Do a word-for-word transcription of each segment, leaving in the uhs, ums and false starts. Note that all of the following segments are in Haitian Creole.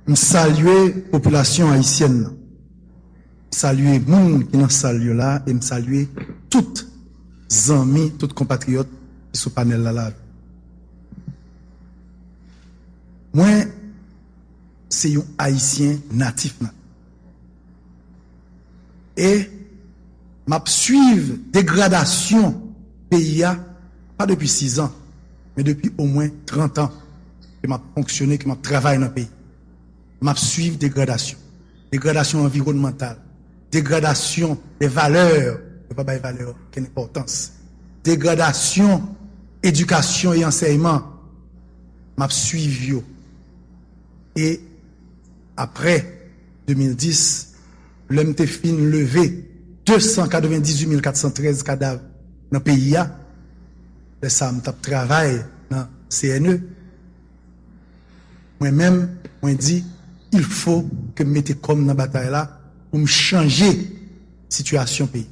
M salye popilasyon ayisyèn nan. M salye moun ki nan sal yo la e m salye tout zanmi, tout konpatriyòt ki sou panèl la la. Mwen, se yon Ayisyen natif nan. E m ap swiv degradasyon peyi a, pa depi sis an, men depi omwen trant an ke m ap fonksyone, ke m ap travay nan peyi. M ap swiv degradasyon. Degradasyon anviwònmantal. Degradasyon de valè, yo pa bay valè okenn enpòtans. Degradasyon edikasyon e ansèyman. M ap swiv yo. E apre de mil dis, lè m te fin leve de san katrevendizuit mil kat san trèz kadav nan peyi a, lè sa a m t ap travay nan C N E, mwen menm, mwen di, il faut que m mete kò m nan batay la pou m chanje sitiyasyon peyi.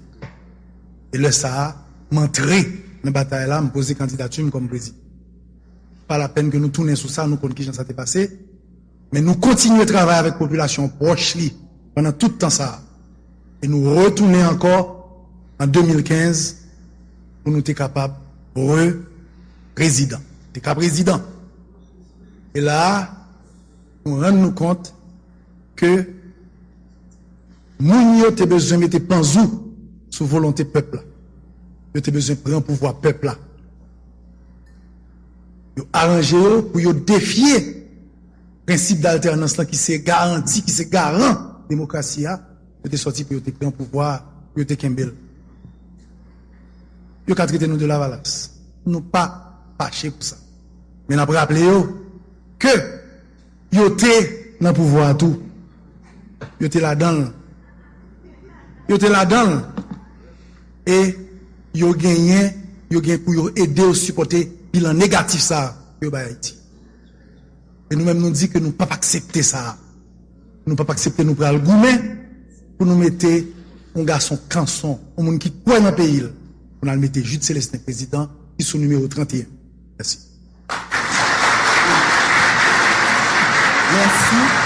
E lè sa a, m antre nan batay la, m poze kandidati m kòm prezidan. Pa lapèn ke nou tounen sou sa, nou konn kijan sa te pase. Men nou kontinye travay avèk popilasyon pwòch li pandan tout tan sa a. E nou retounen ankò an de mil kenz pou nou te kapab re-prezidan. Te ka prezidan. E la a, nou rann nou kont ke moun yo te bezwen mete panzou sou volonte pèp la. Yo te bezwen pran pouvwa pèp la. Yo aranje yo pou yo defye prensip d'alternans lan ki se garanti, ki se garan demokrasi a. Yo te sòti pou yo te pran pouvwa, pou yo te kenbe l. Yo ka trete nou de lavalas. Nou pa fache pou sa. Men n ap raple yo ke yo te nan pouvwa a tou. Yo te ladan l. Yo te ladan l. E yo genyen, yo gen pou yo ede yo sipòte bilan negatif sa a ke yo bay Ayiti. E nou menm nou di ke nou p ap aksepte sa a. Nou p ap aksepte, nou pral goumen pou nou mete yon gason kanson, yon moun ki kwè nan peyi l, pou n al mete Jude Célestin prezidan ki sou nimewo trannteyen. Mèsi. Mèsi.